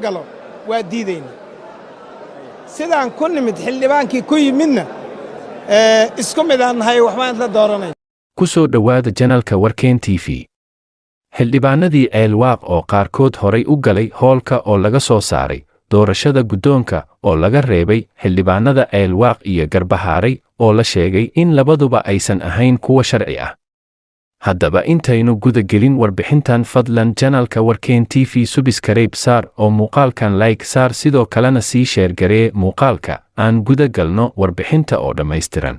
Galo waa diidayna. Sidaan ku nimid xildhibaankii ku yimidna isku mid aan nahay, waxbaan isla dooranay. Ku soo dhowaada channelka Warkeen TV. Xildhibaanadii Ceelwaaq oo qaarkood horay u galay hoolka oo laga soo saaray doorashada guddoonka oo laga reebay xildhibaanada Ceelwaaq iyo Garbahaaray oo la sheegay in labaduba aysan ahayn kuwa sharci ah. Haddaba intaynu guda gelin warbixintan, fadlan channelka Warkeen TV subscribe saar oo muuqaalkan like saar, sidoo kalena sii share garee muuqaalka. Aan guda galno warbixinta oo dhammaystiran.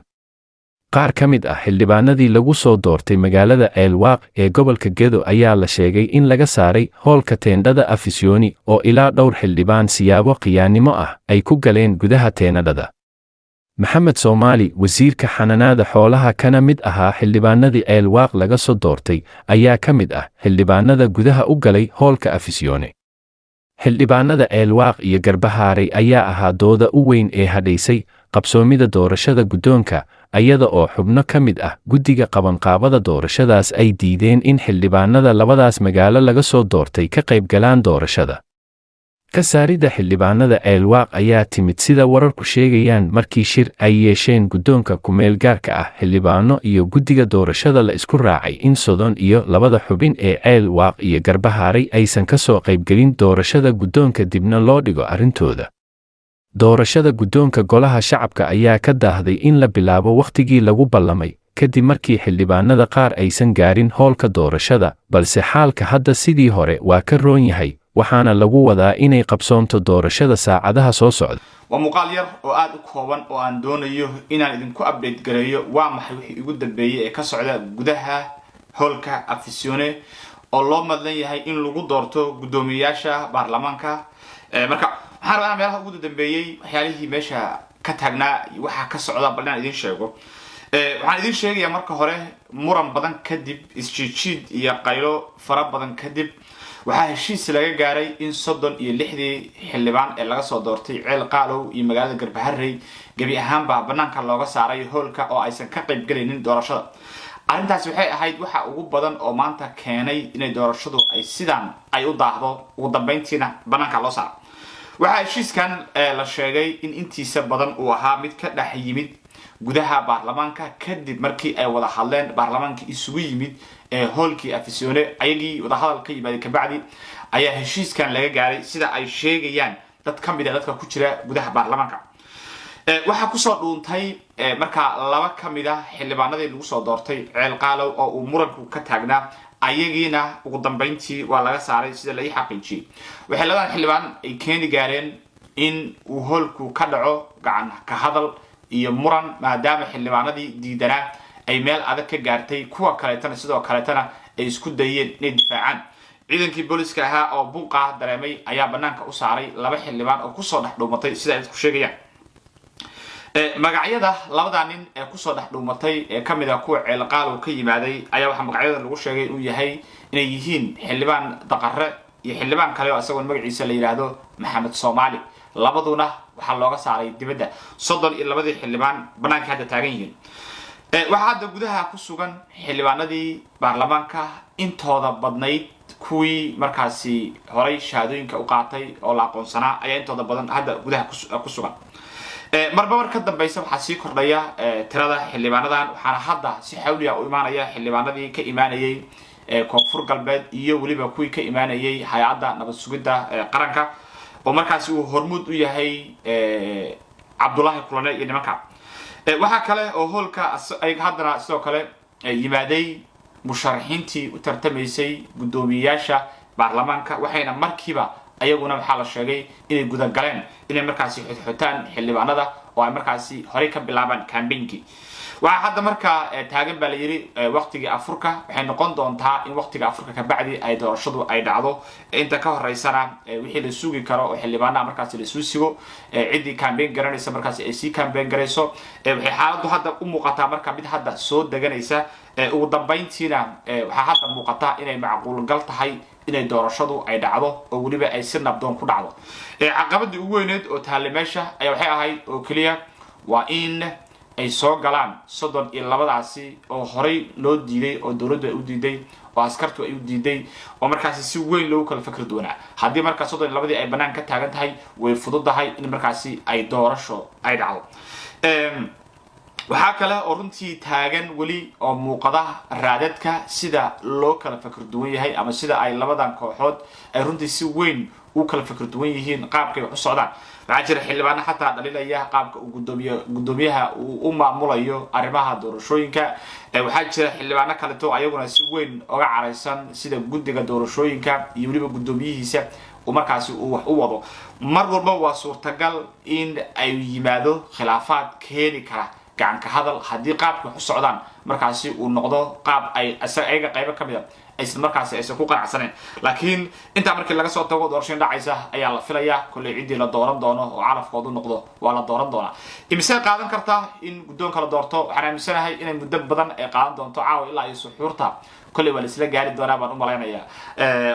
Qaar ka mid ah xildhibaanadii lagu soo doortay magaalada Ceelwaaq ee gobolka Gedo ayaa la sheegay in laga saaray hoolka teendhada Afisyooni, oo ilaa dhowr xildhibaan siyaabo khiyaannimo ah ay ku galeen gudaha teendhada. Maxamed Soomaali, wasiirka xanaanada xoolaha kana mid ahaa xildhibaanadii Ceelwaaq laga soo doortay, ayaa ka mid ah xildhibaanada gudaha u galay hoolka Afisyoone. Xildhibaanada Ceelwaaq iyo Garbahaaray ayaa ahaa dooda u weyn ee hadhaysay qabsoomida doorashada guddoonka, ayada oo xubno ka mid ah guddiga qabanqaabada doorashadaas ay diideen in xildhibaanada labadaas magaalo laga soo doortay ka qaybgalaan doorashada. Ka saaridda xildhibaanada Ceelwaaq ayaa timid, sida wararku sheegayaan, markii shir ay yeesheen guddoonka ku-meel gaarka ah, xildhibaano iyo guddiga doorashada la isku raacay in 32da xubin ee Ceelwaaq iyo Garbahaaray aysan ka soo qaybgelin doorashada guddoonka, dibna loo dhigo arrintooda. Doorashada guddoonka golaha shacabka ayaa ka daahday in la bilaabo wakhtigii lagu ballamay, kadib markii xildhibaanada qaar aysan gaarin hoolka doorashada, balse xaalka hadda sidii hore waa ka roon yahay, waxaana lagu wadaa inay qabsoonto doorashada saacadaha soo socda. Waa muuqaal yar oo aada u kooban oo aan doonayo inaan idinku update gareeyo waa maxay wixii ugu dambeeyey ee ka socda gudaha hoolka Afisione oo loo madlan yahay in lagu doorto guddoomiyayaasha baarlamaanka. Marka waxaan rabaa meelaha ugu dambeeyey, waxyaalihii meesha ka taagnaa, waxaa ka socda, bal inaan idin sheego. Waxaan idin sheegayaa marka hore, muran badan kadib, isjiidjiid iyo qaylo fara badan kadib, waxaa heshiis laga gaaray in 36dii xildhibaan ee laga soo doortay Ceel Qaalow iyo magaalada Garbaharey gebi ahaanba banaanka looga saaray hoolka oo aysan ka qayb galaynin doorashada. Arrintaasi waxay ahayd waxa ugu badan oo maanta keenay inay doorashadu ay sidaan ay u daahdo, ugu dambeyntiina banaanka loo saaro. Waxaa heshiiskan la sheegay in intiisa badan uu ahaa mid ka dhex yimid gudaha baarlamaanka, kadib markii ay wada hadleen baarlamaanka isugu yimid ee hoolkii Afisione. Ayagii wadahadal ka yimaaday kabacdi ayaa heshiiskan laga gaaray, sida ay sheegayaan dad ka mid a dadka ku jira gudaha baarlamaanka. Waxaa kusoo dhuuntay markaa laba ka mid a xildhibaanadii lagu soo doortay Ceel Qaalow oo uu muranku ka taagnaa. Ayagiina ugu dambeyntii waa laga saaray, sida la ii xaqiijiyey. Waxay labadan xildhibaan ay keeni gaareen in uu hoolku ka dhaco gacan ka hadal iyo muran, maadaama xildhibaanadii diidanaa ay meel adag ka gaartay, kuwa kaleetana sidoo kaleetana ay isku dayeen inay difaacaan. Ciidankii booliska ahaa oo buuqa dareemay ayaa banaanka u saaray laba xildhibaan oo kusoo dhex dhuumatay, sida ay isku sheegayaan. Magacyada labada nin ee kusoo dhex dhuumatay ee kamid ah kuwa Ceelqaalow ka yimaaday ayaa waxaa magacyada lagu sheegay inuu yahay inay yihiin xildhibaan Daqare iyo xildhibaan kale oo isagoon magaciisa la yidhaahdo Maxamed Soomaali. Labaduna waxaa looga saaray dibadda. 32dii xildhibaan banaanka hadda taagan yihiin. Waxaa hadda gudaha ku sugan xildhibaanadii baarlamaanka intooda badnayd, kuwii markaasi horay shahaadooyinka u qaatay oo la aqoonsanaa ayaa intooda badan hadda gudaha ku sugan. Marba mar ka dambeysa waxaa sii kordhaya tirada xildhibaanadan, waxaana hadda si xawliya u imaanaya xildhibaanadii ka imaanayay Koonfur Galbeed iyo weliba kuwii ka imaanayay hay-adda nabad sugidda qaranka, oo markaasi uu hormuud u yahay Cabdullaahi Kulane iyo nimanka. Waxaa kale oo hoolka haddana sidoo kale yimaaday musharaxiintii u tartamaysay guddoomiyeyaasha baarlamaanka, waxayna markiiba ayaguna waxaa la sheegay inay gudagaleen inay markaasi xodxotaan xildhibaanada oo ay markaasi horey ka bilaabaan campaignki. Waxaa hadda markaa taagan baa la yidhi waqtigii afurka. Waxay noqon doontaa in waqtiga afurka kabacdi ay doorashadu ay dhacdo. Inta ka horeysana wixii la sugi karo oo xildhibaanaha markaasi lasuu sigo, ciddii campaign garanaysa markaasi ay sii campaign garayso. Waxay xaaladdu hadda u muuqataa marka mid hadda soo deganaysa. Ugu dambeyntiina waxaa hadda muuqata inay macquulgal tahay inay doorashadu ay dhacdo oo weliba ay si nabdoon ku dhacdo. Caqabadii ugu weyneed oo taale meesha ayaa waxay ahayd oo keliya waa in ay soo galaan 32daasi oo horey loo diiday oo dowladdu ay u diiday. Oo askartu ay u diiday oo markaasi si weyn loogu kala fakri doonaa. Haddii markaa 32-dii ay bannaan ka taagan tahay, way fududahay in markaasi ay doorasho ay dhacdo. Waxaa kale oo runtii taagan weli oo muuqada raadadka sida loo kala fakr duwan yahay ama sida ay labadan kooxood ay runtii si weyn u kala fakr duwan yihiin qaabkay wax u socdaan. Waxaa jira xildhibaano xataa dhalinaya qaabka uu gudoomiye gudoomiyaha uu u maamulayo arrimaha doorashooyinka. Waxaa jira xildhibaano kaleto ayaguna si weyn oga caraysan sida guddiga doorashooyinka iyo weliba guddoomiyihiisa uu markaasi uu wax u wado. Mar walba waa suurtagal in ay yimaado khilaafaad keeni kara gacanka hadal haddii qaabka wax u socdaan markaasi uu noqdo qaab ay ayaga qaybo ka mid a aysan markaasi aysan ku qanacsanayn. Laakiin intaa markii laga soo tago, doorasho dhacaysa ayaa la filayaa. Kolley ciddii la dooran doono oo calafkoodu noqdo waa la dooran doonaa. Imisee qaadan kartaa in guddoonka la doorto? Waxaan aaminsanahay inay muddo badan ay qaadan doonto. Caawa ilaa iyo suxuurta kolley waa la isla gaari doonaa baan u malaynayaa.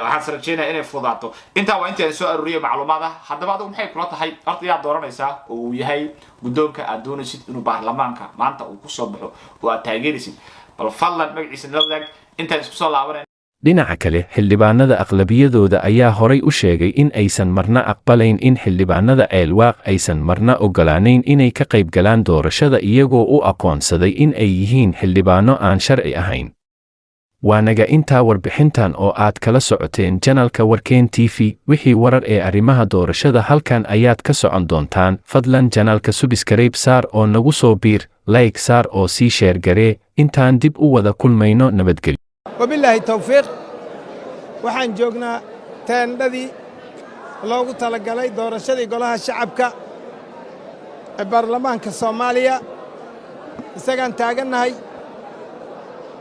Waxaan is rajeynaya inay fududaato. Intaa waa intii aan soo aruuriyay macluumaad ah. Haddaba adigu maxay kula tahay? Horta yaa dooranaysaa oo uu yahay guddoonka aad doonaysid inuu baarlamaanka maanta uu kusoo baxo oo aad taageeraysid? Bal fadlan magaciisa nala wadaag. Intaan isku soo laabanay. Dhinaca kale, xildhibaanada aqlabiyadooda ayaa horay u sheegay in aysan marna aqbalayn in xildhibaanada Ceelwaaq aysan marna ogolaanayn inay ka qayb galaan doorashada, iyagoo u aqoonsaday in ay yihiin xildhibaano aan sharci ahayn. Waanaga intaa warbixintan oo aad kala socoteen janalka Warkeen TV. Wixii warar ee arrimaha doorashada halkan ayaad ka socon doontaan. Fadlan janalka subscribe saar oo nagu soo biir, like saar oo sii share garee. Intaan dib u wada kulmayno, nabadgelyo. Wabilaahi tawfiiq. Waxaan joognaa teendhadii loogu talagalay doorashadii golaha shacabka ee baarlamaanka Soomaaliya. Isagaan taagannahay.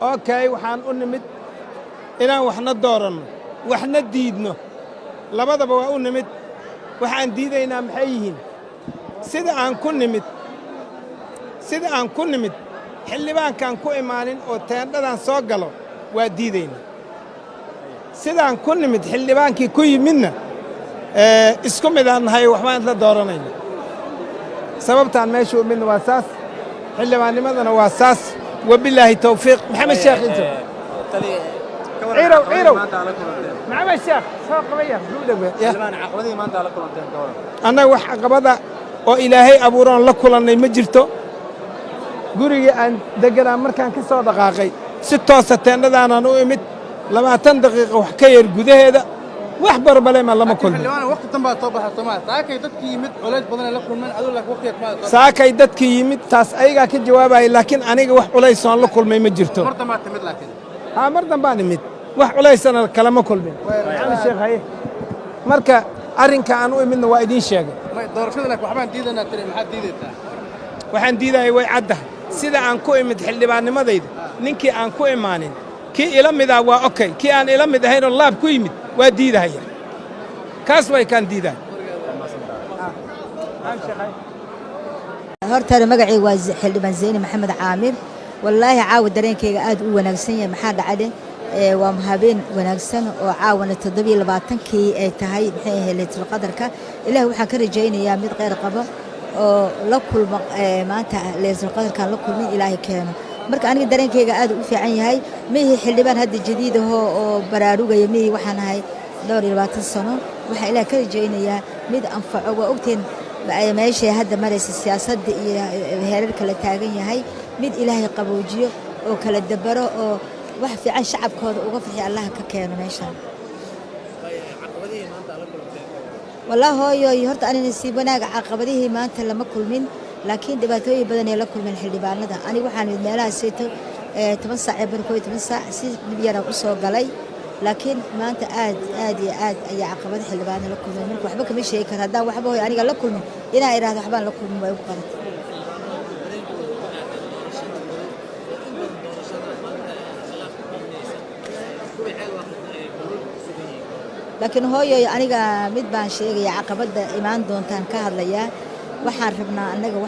Okay, waxaan u nimid inaan waxna dooranno, waxna diidno, labadaba waa u nimid. Waxaan diidaynaa maxay yihiin? Sida aan ku nimid xildhibaankaan ku imaanin oo teendhadan soo galo waa diidaynaa. Sidaan ku nimid xildhibaankii ku yimidna isku midaan nahay, waxbaan isla dooranayna. Sababtaan meesha u midna waa saas, xildhibaannimadana waa saas. Wabilaahi tawfiiq. Maxamed Sheekh inta ciirow ciirow, Maxamed Sheekh soo qabaya. Annaga wax caqabada oo Ilaahay abuuroon la kulannay ma jirto. Gurigii aan degganaa markaan ka soo dhaqaaqay, si toosa teendhadaanaan u imid. 20 daqiiqa wax ka yar gudaheeda wax problem ah lama kulmin. Saakay dadkii yimid taas ayagaa ka jawaabaya, laakiin aniga wax culaysoon la kulmay ma jirto. Haa, mar dambaan imid, wax culaysana kalama kulmin. Maxamed Sheekh haye, marka arrinka aan u imidna waa idiin sheegay. Waxaan diidaya way caddahay. Sida aan ku imid xildhibaannimadayda ninkii aan ku imaanin, kii ila midaa waa okay, kii aan ila mid ahaynoo laab ku yimid waa diidahaya. Kaas way kaan diidaya. Hortana magacayga waa Xildhibaan Zeyne Maxamed Caamir. Wallaahi caawa dareenkayga aad u wanaagsan yahay. Maxaa dhacade? Waa habeen wanaagsan oo caawana 27-kii ay tahay, maxay ahayd, Laylatul Qadarka. Ilaah waxaan ka rajaynayaa mid kheyr qabo oo la kulmo maanta Laylatul Qadarkaan la kulmin Ilaahay keeno. Marka aniga dareenkayga aad u fiican yahay. Mihi xildhibaan hadda jadiid ahoo oo baraarugaya mihi, waxaan ahay dhowr iyo labaatan sano. Waxaan Ilaah ka rajaynayaa mid anfaco. Waa ogteen meeshay hadda maraysa siyaasadda iyo heerarka la taagan yahay. Mid Ilaahay qaboojiyo oo kala dabaro oo wax fiican shacabkooda uga farxiyo Allaha ka keeno meeshaan. Wallaahi hooyoy, horta ani nasiib wanaaga caqabadihii maanta lama kulmin, laakiin dhibaatooyin badan ay la kulmeen xildhibaanada. Aniga waxaan imid meelaha seeto 10 saac ee bar, 11 saac, si dhib yaraan u soo galay, laakiin maanta aad aad iyo aad ayaa caqabado xildhibaano la kulmeen. Marka waxba kama sheegi karo. Haddaan waxba hooy aniga la kulmin, inaan idhaahdo waxbaan la kulmin waa igu qalad. Laakiin hooyoy, aniga mid baan sheegaya, caqabadda imaan doontaan ka hadlayaa. Waxaan rabnaa annaga.